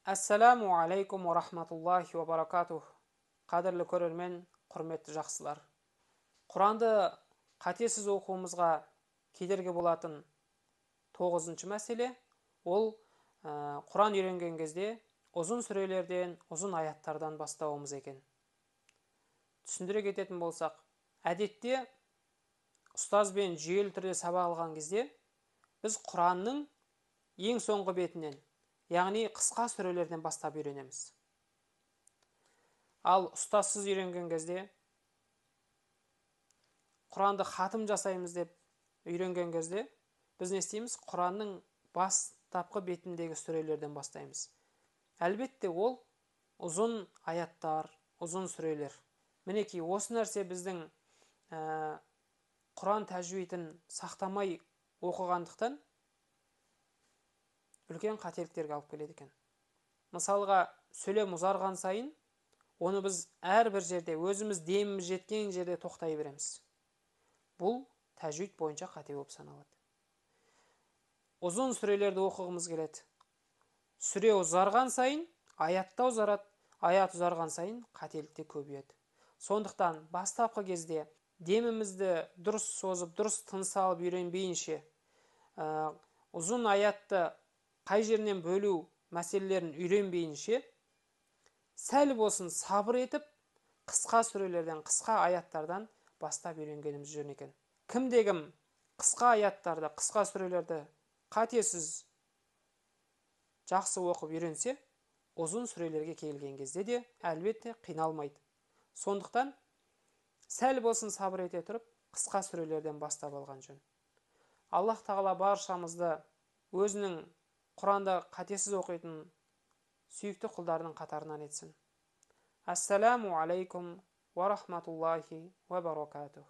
Ассаламу алейкум уа рахматуллахи уа баракатух. Қадірлі көрермен, құрметті жақсылар. Құранды қатесіз оқуымызға кедергі болатын 9-шы мәселе, ол Құран үйренген кезде ұзын сүрелерден, ұзын аяттардан бастауымыз екен. Түсіндіре кететін болсақ, әдетте ұстазбен жүйелі түрде сабақ алған кезде біз Құранның ең соңғы бетінен, яғни қысқа сүрелерден бастап үйренеміз. Ал ұстазсыз үйренген кезде, Құранды хатым жасаймыз деп үйренген кезде, біз не істейміз? Құранның бастапқы бетіндегі сүрелерден бастаймыз. Әлбетте, ол ұзын аяттар, ұзын сүрелер. Мінекей, осы нәрсе біздің Құран тәжвидін сақтамай оқығандықтан үлкен қателіктерге алып келеді екен. Мысалға, сөйлем ұзарған сайын, оны біз әрбір жерде, өзіміз деміміз жеткен жерде тоқтай береміз. Бұл тәжвид бойынша қате болып саналады. Ұзын сүрелерді оқығымыз келеді. Сүре ұзарған сайын, аят та ұзарады, аят ұзарған сайын қателік те көбейеді. Сондықтан бастапқы кезде демімізді дұрыс созып, дұрыс тыныс алып үйренбейінше, ұзын аятты қай жерінен бөлу мәселелерін үйренбейінше, сәл болсын сабыр етіп, қысқа сүрелерден, қысқа аяттардан бастап үйренгеніміз жөн екен. Кімде-кім қысқа аяттарды, қысқа сүрелерді қатесіз жақсы оқып үйренсе, ұзын сүрелерге келген кезде де әлбетте қиналмайды. Сондықтан сәл болсын сабыр ете тұрып, қысқа сүрелерден бастап алған жөн. Аллах тағала баршамызды өзінің Құранда қатесіз оқитын сүйікті құлдарының қатарынан етсін. Ассаламу алейкум уа рахматуллахи уа баракатух.